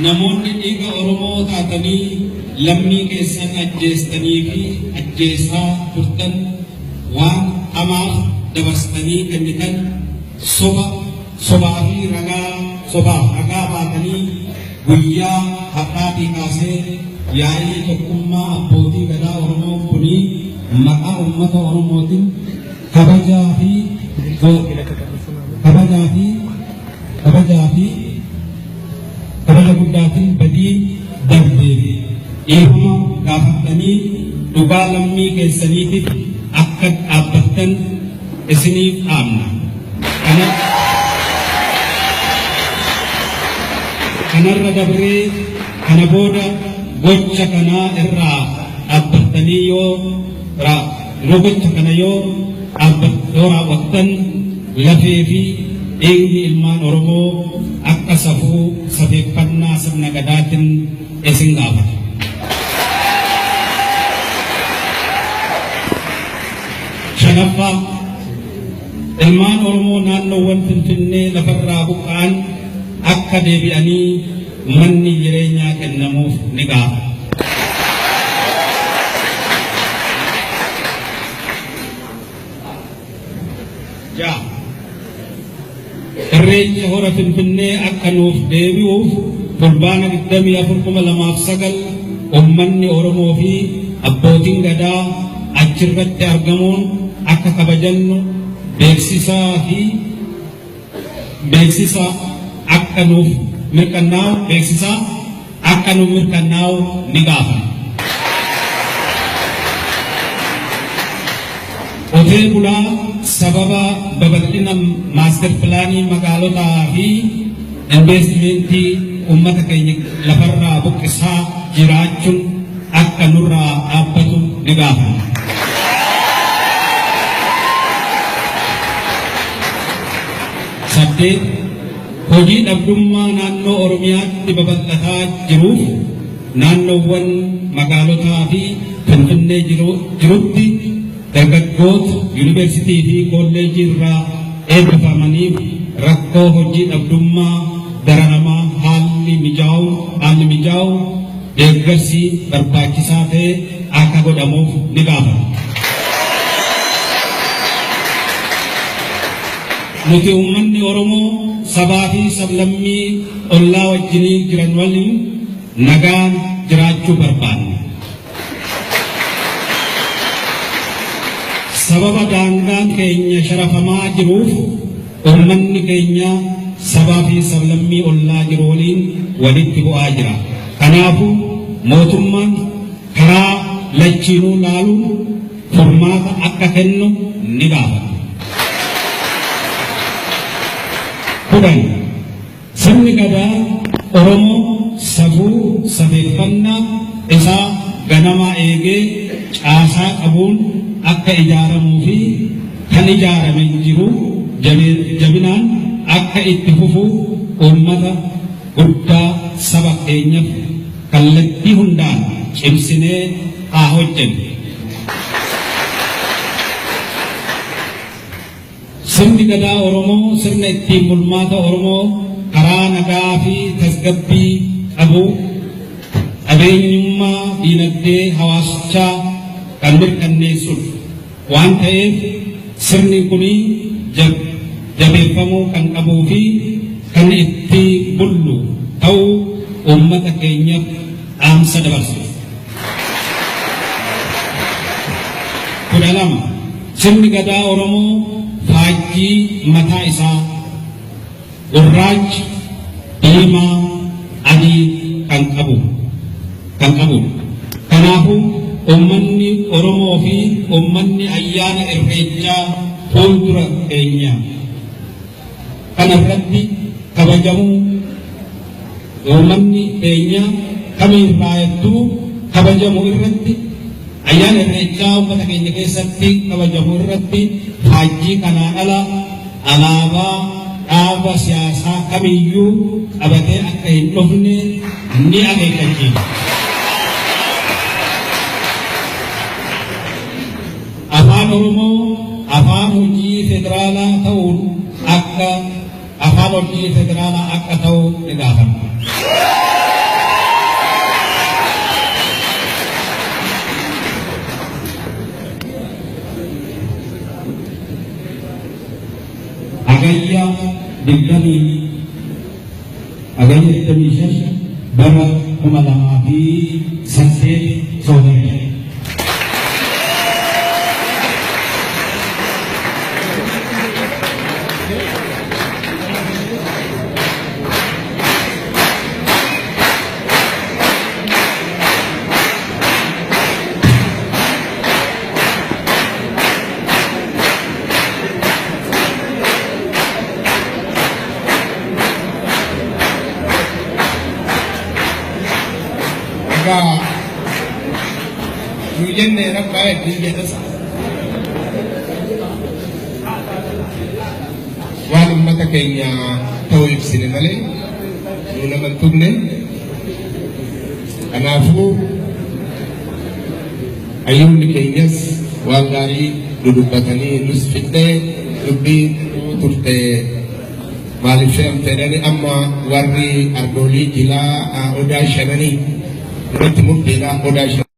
Namoonni dhiiga Oromoo taatanii lammii keessan ajjeestanii fi ajjeesaa turtan, waan hamaaf dabarsitanii kennitan, soba sobaa fi ragaa sobaaf ragaa baatanii, guyyaa har'aatii kaasee yaa'ii tokkummaa abbootii gadaa Oromoo kunii maqaa uummata Oromootiin kabajaa fi kabaja guddaatiin badii darbeef dhiifama gaafattanii dhugaa lammii keessaniitiif akka dhaabbattan isiniif dhaamna. Kanarra dabree kana booda gocha kanaa irraa dhaabbattanii yoo gocha kana yoo raawwattan, lafee fi dhiigni ilmaan Oromoo akka safuu safeeffannaa sirna gadaatiin isin gaafata. Shanaffaa, ilmaan Oromoo naannoowwan Finfinnee lafarraa buqqa'an akka deebi'anii manni jireenyaa kennamuuf ni gaafata. Ja'a. Irreecha hora Finfinnee akka nuuf deebi'uuf Fulbaana 24, 2009 uummanni Oromoo fi abbootiin gadaa achirratti argamuun akka kabajannu beeksisaa fi beeksisa akka nuuf mirkanaa'u beeksisaa akka nuuf mirkanaa'u ni gaafata. Qotee bulaa sababa babal'ina master planii magaalotaa fi investimentii uummata keenya lafarraa buqqisaa jiraachuun akka nurraa dhaabbatu ni gaafata. Saddeet, hojii dhabdummaa naannoo Oromiyaatti babal'ataa jiruuf naannoowwan magaalotaa fi Finfinnee jirutti dargaggoota yuunivarsiitii fi kolleejjii irraa eebbifamaniif rakkoo hojii dhabdummaa dararamaa haalli mijaa'u deeggarsi barbaachisaa ta'e akka godhamuuf ni gaafata. Nuti uummanni Oromoo sabaa fi sablammii ollaa wajjinii jiran waliin nagaan jiraachuu barbaanna. Sababa daangaan keenya sharafamaa jiruuf uummanni keenya sabaa fi sablammii ollaa jiru waliin walitti bu'aa jira. Kanaafuu mootummaan karaa lachiinuu laaluun furmaata akka kennu ni gaafata. 10, sirni gadaa Oromoo safuu safeeffannaa isaa ganamaa eegee caasaa qabuun akka ijaaramuu fi kan ijaarame jiru jabinaan akka itti fufu uummata guddaa saba keenyaaf kallattii hundaan cimsinee haa hojjennu. Sirni gadaa Oromoo sirna ittiin bulmaata Oromoo karaa nagaa fi tasgabbii qabu, qabeenyummaa diinagdee hawaasichaa kan mirkaneessudha. Waan ta'eef sirni kun jabeeffamuu kan qabuu fi kan itti bullu ta'uu uummata keenyaaf dhaamsa dabarsa. 12, sirni gadaa Oromoo faajjii mataa isaa gurraacha, diimaa, adii kan qabudha. Kanaafuu uummanni Oromoo fi uummanni ayyaana Irreechaa fuuldura keenya kana irratti kabajamuu uummanni keenya kamiirraa hedduu kabajamu irratti, ayyaana Irreechaa uummata keenya keessatti kabajamu irratti faajjii kanaan ala alaabaa dhaaba siyaasaa kamiyyuu qabatee akka hin dhufne ni akeekkachiisa. Afaan Oromoo afaan hojii federaalaa akka ta'u ni gaafanna. 20 Hagayya 25 bara 2008 soofame. Egaa nu jenne rabbaa hedduu jedhas waan ummata keenya ta'uu ibsine malee nu nama hin tuqne. Kanaafuu hayyoonni keenyas waan gaarii nu dubbatanii nus fixnee dubbii turte maaliif fe'amte jedhanii amma warri ardoolii jilaa odaa shananii irratti murteedha odaa shananii.